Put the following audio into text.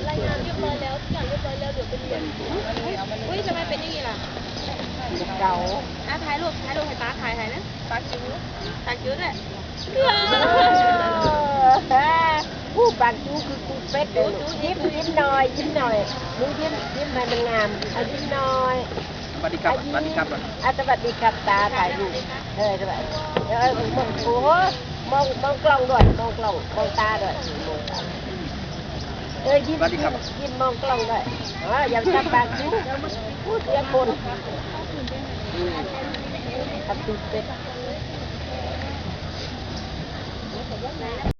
ລາຍງານຮຽບຮ້ອຍແລ້ວ ທຸກຢ່າງຮຽບຮ້ອຍແລ້ວ ເຫຼືອແຕ່ລຽນ. ອຸ້ຍ ທຳໄມເປັນຢ່າງນີ້ລະ? ເກົ່າ. ອ່ະ ຖ່າຍຮູບ ຖ່າຍຮູບໃຫ້ປ້າ ຖ່າຍໃຫ້ນະ. ປາກຈູ ປາກຈູດ້ວຍ. ເອີ ອູ້ ປາກຈູຄືປູເປັດເດ້. ຍິ້ມ ຍິ້ມໜ້ອຍ ຍິ້ມໜ້ອຍ. ໜູຍິ້ມ ຍິ້ມໃຫ້ມັນງາມ. ອາ ຍິ້ມໜ້ອຍ. ສະຫວັດດີຄັບ ສະຫວັດດີຄັບ ອາ ສະຫວັດດີຄັບຕາ. ຖ່າຍຮູບ ເອີ ສະຫວັດດີ. ເອີ ໂອ້ໂຫ ມອງ ມອງກ້ອງດ້ວຍ ມອງກ້ອງ ມອງຕາດ້ວຍ. ເອີ ຍິ້ມ ຍິ້ມ ຍິ້ມມອງກ້ອງດ້ວຍ. ເອີ ຢ່າຈັບປາກຢູ່ ຜູ້ເສຍຄົນ. ອາ ຕູເປັດ.